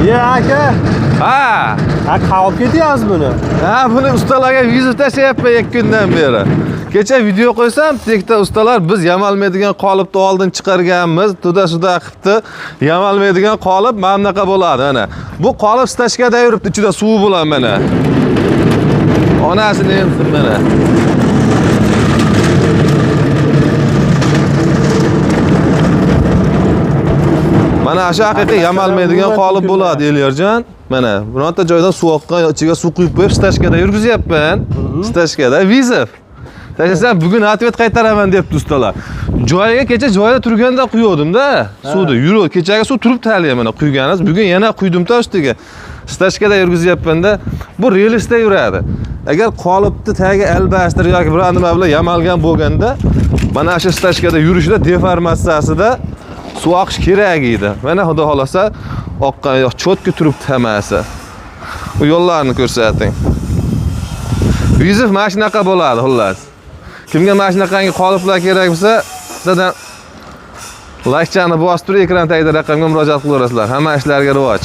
Ya aka, Ha, ha qavib ketyapmiz buni. ha buni ustalarga vizit tashlayapman 2 kundan beri. Kecha video qo'ysam, tekda ustalar biz yamalmaydigan qolipni oldin chiqarganmiz, tuda-suda qilibdi. Yamalmaydigan qolip mana bunaqa bo'ladi mana. Bu qolip stashkada yuribdi, ichida suvi bilan mana. Onasini emsin mana. Mana shu haqiqiy yamalmaydigan qolip bo'ladi Elyorjon. Mana bironta joydan suv oqqan ichiga suv quyib qo'yib stashkada yurgizyapman. Stashkada vizov. Tashlasam bugun ответ qaytaraman debdi ustalar. Joyiga kecha joyida turganda quyuvdim-da suvni. Yurib, kechagi suv turibdi hali mana quyganimiz. Bugun yana quydim-da ustiga. Stashkada yurgizyapman-da. Bu relsda yuradi. Agar qolipni tagiga albastir yoki biror nima bilan yamalgan bo'lganda, mana shu stashkada yurishida deformatsiyasida suv oqish kerak edi. Mana xudo xolasa oqqan yo'q, cho'tka turibdi hammasi. Bu yo'llarni ko'rsating. Vizov mana shunaqa bo'ladi xullas. Kimga mana shunaqangi qoliplar kerak bo'lsa, dadam laykchani bosib turib ekran tagida raqamga murojaat qilaverasizlar. Hamma ishlarga rivoj.